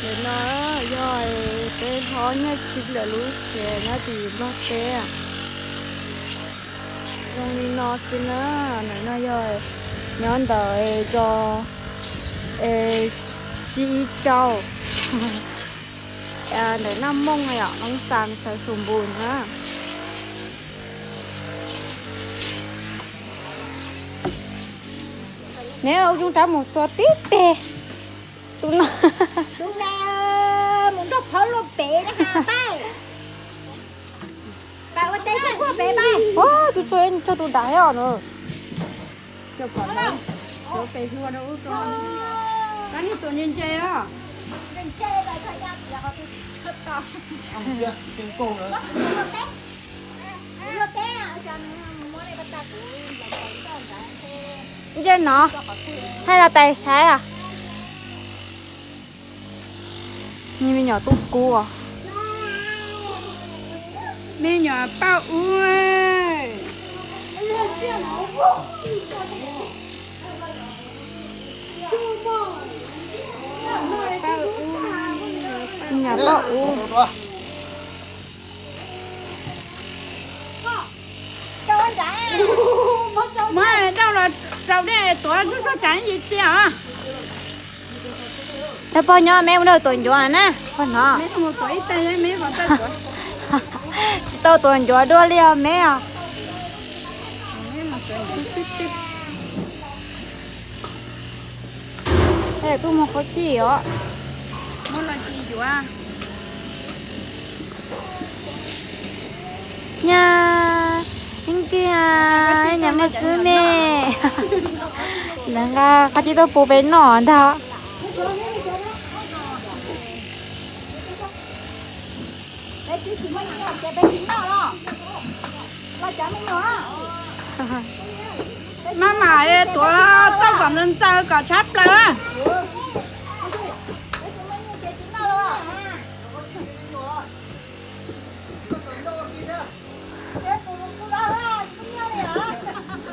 Ntawm no yog peb hlob Nyiaj Txiv lawv lub tsev nyob tim Nplog teb. Zoo li no xwb na, ntawm no yog nyob ntawm zos Tsib Ib Tsauj, ntawm Naj Mooj yom, Naj Mooj xav xav Xus Npus na. Neb ua zoo rov mus txog tib teg. Tus no, tus no mus nrog phauj luaj pem na ha, pab. Pab ua teb coj puag pem pab. Ua, tus tso, tso tus daim os na. Cov pem hlua rau ub rau no. Koj niag txuas ntse ntse os. Ntsej no, hais los tais saib os. Nws me nyuam tub kub os. Me nyuam paj ub. Paj ub, me nyuam paj ub. Muab rau los rau dej tuav txog tsav ntsis txias os. Yog pog nyob me mus rau tuav ncuav na, pog no. Tsis tau tuav ncuav dua li os me os. Tuaj mus qhov ci os. Nyab, ib nkig nyab me kwv me. Lawv nqa qhov ci tuaj pub peb noj ntag. Maj mam tuav txoj kom ntxaws ntxaws kom tshab plaws.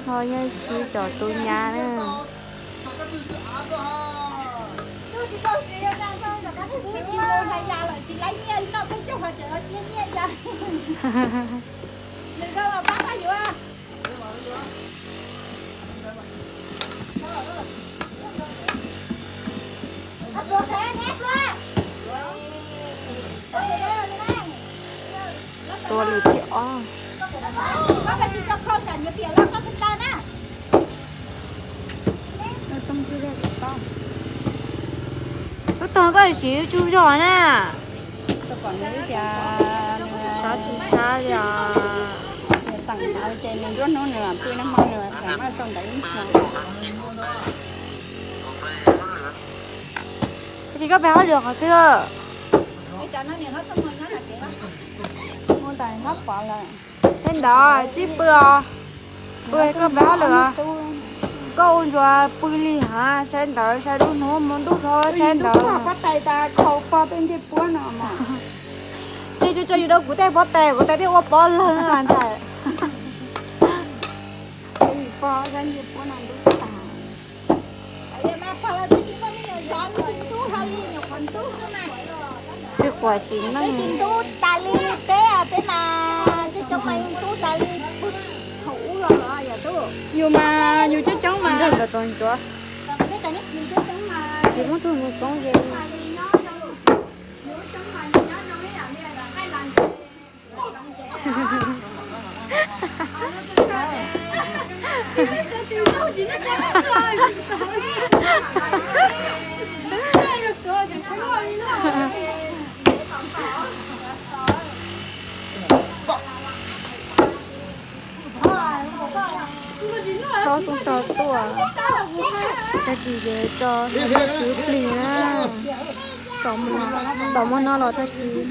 Ho yeej siv cov tus nyab na. Tua lwm thib ob. Tub tog koj siv tsuj zog na. Sab tsis sab li os. Nws txeem ntawd ces nws nruab hnub nws pw nag hmo nws txeem maj sau ntawd ib hmo. Tsis koj pem hauj lwm qhov twg? Sawv ntawd sib pw os. Pw koj pem hauj lwm. Koj ua ntsuav pw li hov, sawv ntawd sawv lub hnub mus ntuj txog sawv ntawd. Pob tais tas khau pog tej ncej puab no. Ces tsuas tso yus rau kuv tej pob tais, kuv tais thiaj ua pob lawg ntag. Twb quas sim neej. Peb mas coob coob mas yeej ntub tas li, thaum ub los los yog tub. Yus mas yus coob coob mas. Nrog ntawd tus ntsuav. Tsis muab tug mus poob ze. Txhob xub tso tuaj. Tag kis ces tso tus me txiv plig na. Tom muaj no los tag kis.